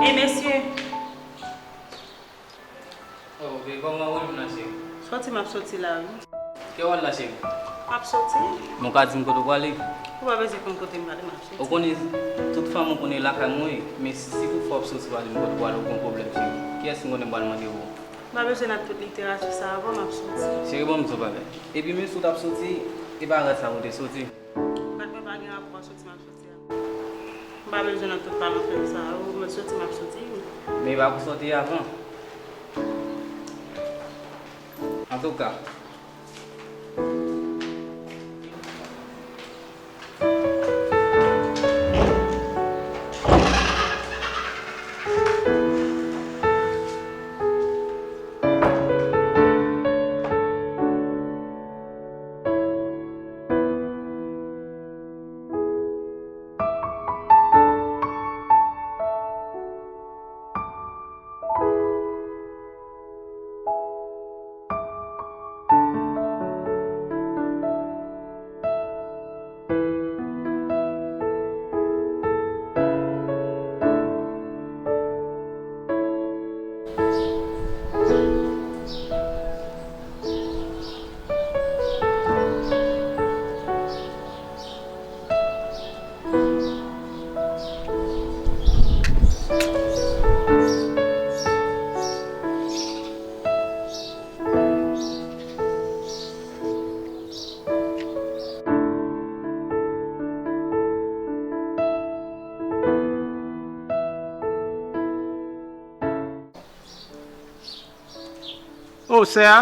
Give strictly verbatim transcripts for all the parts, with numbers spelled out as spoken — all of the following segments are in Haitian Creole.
E mesye. Oh, baby, kòman w renmen nan, cheri? Soti m ap soti la, wi. Kè w al la, cheri? M ap soti. Bon, w ka di m kote w prale? Ou pa bezwen konn kote m prale, m ap soti. Ou konnen, tout fanm ou konnen lakay mwen, men si, si toutfwa w ap soti, pa di m kote w prale, ou gen pwoblèm, cheri. Kiyès m konnen m pral mande w? M pa bezwen nan tout literati sa a, bon, m ap soti. Cheri, bon, m di w bagay. Epi menm si w t ap soti, e pa rad sa pou w te soti. Rad mwen pa gen rapò a soti m ap soti a. M pa bezwen nan tout palanfèl sa yo, mwen soti, m ap soti wi. Men pa pou soti avan. Antouka. Oh, sè a,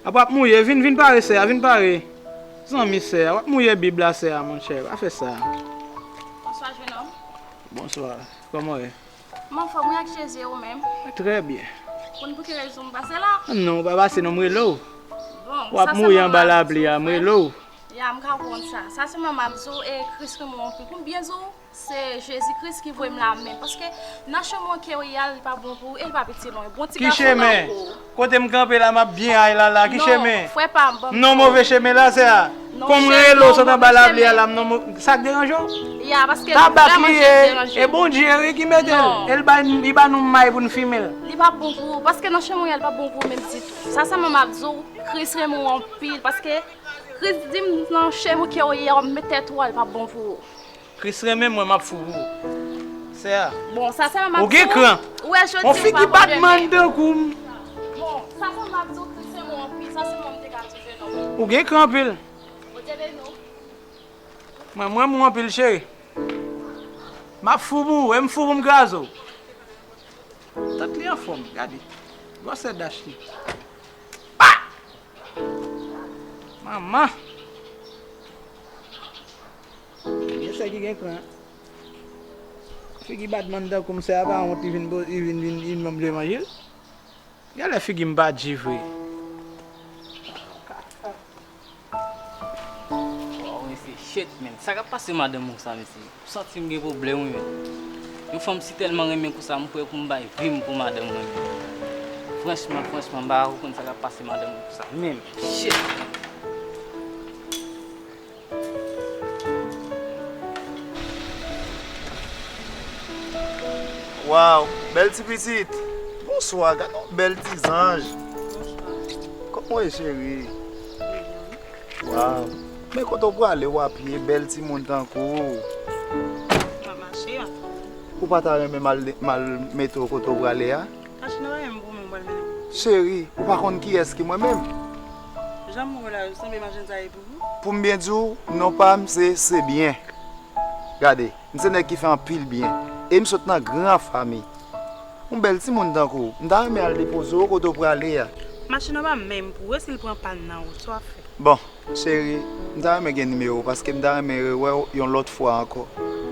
ap w ap mouye, vin, vin pare, sè a, vin pare. Zanmi, sè a, w ap mouye Bib la, sè a, monchè, pa fè sa. Bonswa, jenòm. Bonswa, kòman w ye? M anfòm, wi, ak Jezi, e ou menm? Trè byen. Konn pou ki rezon m pase la? Non, ou pa pase non, m rele w. Bon, w ap mouye anba lapli a, m rele w. Ya, m ka konprann sa. Sa sèlman m ap di w, e Kris renmen w anpil. Pou m byen di w, se Jezi Kris ki voye m la menm. Paske nan chemen w ke w ye a, li pa bon pou ou, e li p ap itil ou anyen. Bon ti gason nan ou. Ki chemen? Kote m kanpe la, m ap byen ay la la. Ki chemen? Non, frè pa m, ban m di w. Non, move chemen la, sè a. Fò m rele w sot anba lapli a la, m non mo-, sa k deranje w? Ya, paske tabak li ye, e Bondye wi ki mete l. E l bay, li ba nou may pou n fimen l. Li p ap bon pou ou, paske nan chemen w ye a, li p ap bon pou ou menm ditou. Sa sèlman m ap di w, Kris renmen w anpil, paske Kris di m nan chemen ke w ye a, w ap met tèt ou a, li p ap bon pou ou. Kris renmen mwen, m ap fou pou ou. Sè a. Bon, sa sèlman m ap di w. Ou gen kran. Ou wè jodi ou pa pran demen. On figi batman tankou m. Bon, sa sèlman m ap di w, Kris renmen w anpil, sa sèlman m te ka di w, jenòm. Ou gen kran anpil. Bondye beni w. Mwen, mwen, mwen anpil, cheri. M ap fou pou ou, e m fou pou m kraze w. Tèt li anfòm, gade. Gwòsè dach li. Pa! Manman! Mesye ki gen kran. Figi batman tankou m, sè a pa wont, li vin, li vin, vin, vin menm vle manje l. Genlè figi m pa di vre. Waw, mesye, shit, man. Sa k ap pase madanm ou sa, mesye? M santi m gen pwoblèm, wi, man. Yon fanm si tèlman renmen konsa, m prè pou m bay vi m pou madanm mwen, man. Franchman, franchman, m pa ka konprann sa k ap pase madanm ou konsa menm. Shit, man. Waw, bèl ti pitit. Bonswa, gad yon bèl ti zanj. Kòman w ye, cheri? Waw. Men kote w prale w a pye, bèl timoun tankou w? M ap mache a. Ou pa ta renmen m al, m al mete w kote w prale a? Machin nan pa menm pou mwen, m pral mennen. Cheri, ou pa konn kiyès ki mwen menm? Jan m wè w la, sanble machin sa e pou ou? Pou m byen di w, non pa m se Sebyen. Gade, m se nèg ki fè anpil byen. E m sot nan gran fanmi. Yon bèl timoun tankou w, m ta renmen al depoze w kote w prale a. Machin nan pa menm pou ou, e si l pran pàn nan wout, sa w ap fè? Bon, cheri, m ta renmen gen nimewo w, paske m ta renmen rewè w yon lòt fwa ankò.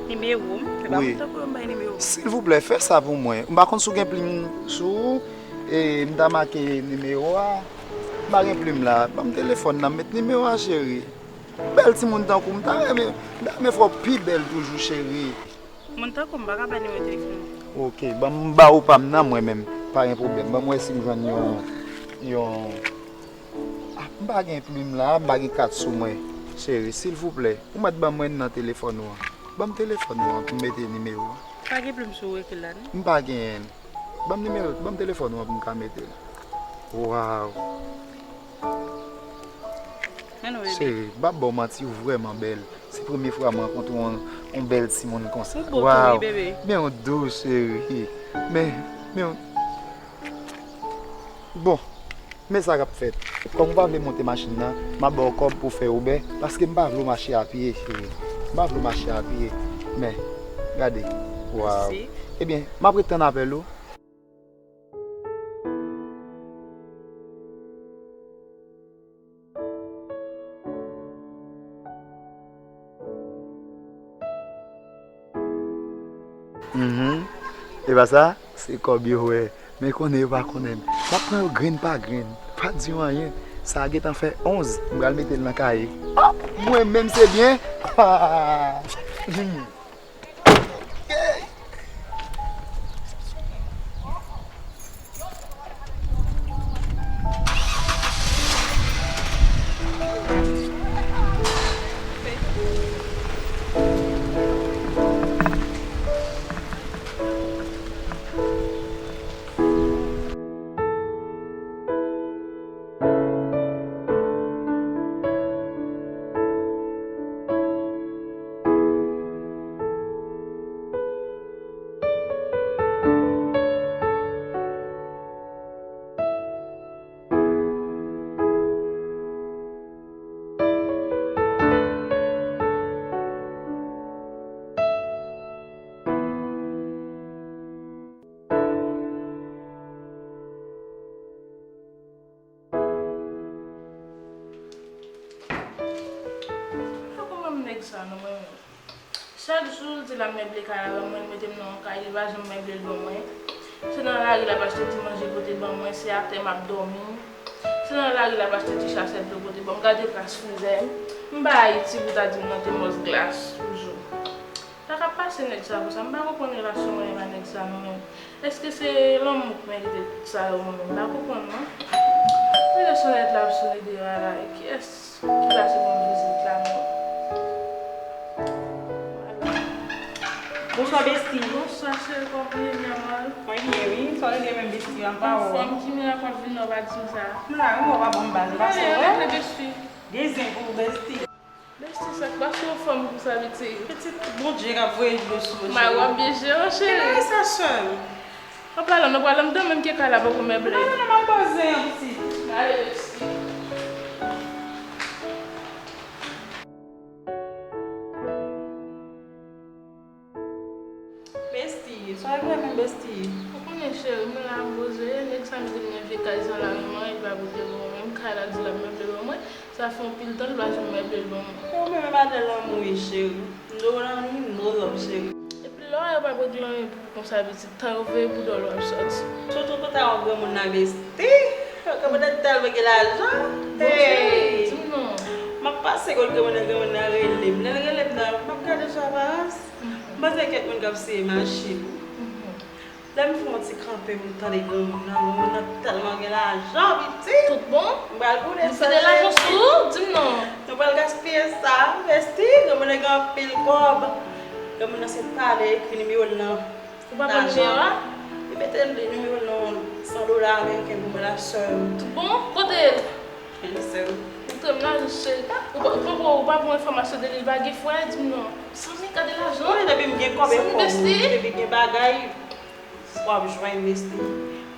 Nimewo m? Wi. Silvouplè, fè sa pou mwen. M pa konn si w gen plim sou ou, e m ta make nimewo a. M pa gen plim la. Ban m telefòn nan, m met nimewo a, cheri. Bèl timoun tankou w, m ta renmen, m ta renmen fè w pi bèl toujou, cheri. Moun tankou m pa ka bay nimewo telefòn. Oke, ban m ba ou pa m nan mwen menm. Pa gen pwoblèm. Ban m wè si m jwenn yon, yon, ah, m pa gen plim la, m pa gen kat sou mwen. Cheri, silvouplè, ou mèt ban mwen nan telefòn ou an. Ban m telefòn ou an pou m mete nimewo a. Pa gen plim sou ou, ekri l la, non? M pa genyen l. Ban m nimewo, ban m telefòn ou an pou m ka mete l. Waw. Men non, bebe. Cheri, m p ap ba w manti, ou vrèman bèl. Se premye fwa m rankontre yon, yon bèl timoun konsa. Ou bo tou, wi, bebe. Men yon dous, cheri. Men, men yon Bon, men sa k ap fèt. Kòm ou pa vle monte machin nan, m ap ba w kòb pou w fè Uber, paske m pa vle w mache a pye, cheri. M pa vle w mache a pye. Men, gade. Waw. Mèsi. Ebyen, m ap ret tann apèl ou. Mhm. E pa sa, se kòb yo wè. Men konnen yo pa konnen m. M ap pran yo grenn pa grenn. Pa di yo anyen. Sa a gentan fè onz. M pral mete l nan kaye. Oh, mwen menm se byen. Pa konprann nèg sa non, mwen menm. Chak jou, l di l ap meble kay la ban mwen, l mete m nan yon kay, li pa janm meble l ban mwen. Se nan lari l ap achte ti manje pote ban mwen, se atè m ap dòmi. Se nan lari l ap achte ti chachèt dlo pote ban mwen. Gade kras frizè m. M pa Ayiti pou ta di m nan te mòs glas toujou. Sa k ap pase nèg sa konsa? M pa konprann relasyon mwen menm ak nèg sa non, men èske se lanmou k merite tout sa yo mwen menm? M pa konprann non. Gade sonèt la ap sone deyò a la, e kiyès ki pase pou m vizit la non? Bonswa besti. Bonswa cheri, kòman w ye mi amor? Mwen byen wi, sa w regle menm besti, anpa w? Anfòm, ki mirak w ap vin la w pa di m sa? M la wi, w pa ban m bal, m pase wè. Rete besti. Gen zen pou ou besti. Besti, sa k pase w anfòm konsa pitit? Pitit, Bondye k ap voye dlo sou ou cheri. May w ap byen jere w cheri. Ki bagay sa sè m? Hop la la, nou pral anndan menm ke kay la poko meble. Non, non, non, m ap poze an pitit. Ale besti. Besti, sa w regle menm besti? Ou konnen cheri, m la m poze, nèg sa mete m nan vye kay sa la menm, li pa pote ban mwen, menm kay la di l ap meble ban mwen, sa fè anpil tan li pa janm meble l ban mwen. E ou menm e pa de lanmou wi cheri. No lanmou, no love cheri. Epi lè w wè yo pa pote anyen pou ou konsa pitit, tan yo veye boudòl w ap sòti. Sitou kòta yon granmoun nan besti, granmoun nan tèlman gen lajan. Bon cheri, di m non. M ap pase kot granmoun nan, granmoun nan rele m. Lè l rele m nan, m ap gade sou aparans. M panse kèk moun k ap siye machin. Lè m fè yon ti kanpe, m tande granmoun nan, granmoun nan tèlman gen lajan, pitit. Tout bon? M pral boule sèl. Li kite lajan sou ou? Di m non. Nou pral gaspiye sa, besti, granmoun nan gen anpil kòb. Granmoun nan se pale, ekri nimewo l nan. Ou pa pran nimewo a? Li mete nimewo l nan san dola ameriken pou mwen la, sè m. Tout bon? Kote l? Li sè m. Ou tande m la, cheri. Ou pa, ou pa, ou pa pran enfòmasyon de li, li pa gen frè, di m non. Sanmi, gade lajan. Ou konnen depi m gen kòb e kòb, depi gen bagay, w ap jwenn besti.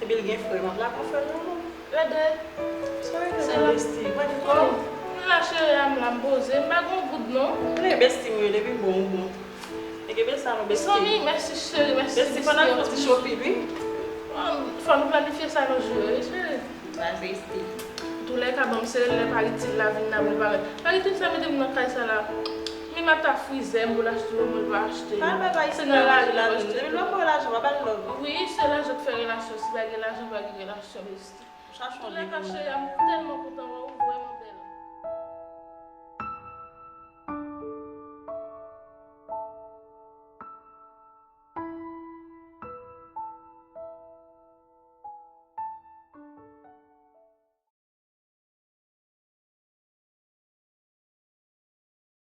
Epi l gen frè, m ap la pou fè l lanmou. Gade. Sa w regle menm besti? Ou pa gen kòb? M la cheri a, m la m poze, m pa gen yon goud non. Konnen besti m yo, depi m bon, ou bon. Nèg e bel sa non besti. Sanmi, mèsi cheri, mèsi besti. Besti, fò n al fè yon ti shopping wi. Fò nou planifye sa yon jou wi cheri. Baz besti. Toulèka ban m sere lè pa itil la vin la pou l pa wè. Pa itil sa mete m nan kay sa la. Menm ata frizè m pou l achte pou mwen l pa achte. Pa bay pa itil la lajan la non. Depi lè w pa wè lajan pa ba l love. Wi, se lajan k fè relasyon. Si pa gen lajan pa gen relasyon besti. Chache yon de nou. Toulèka cheri a, m tèlman kontan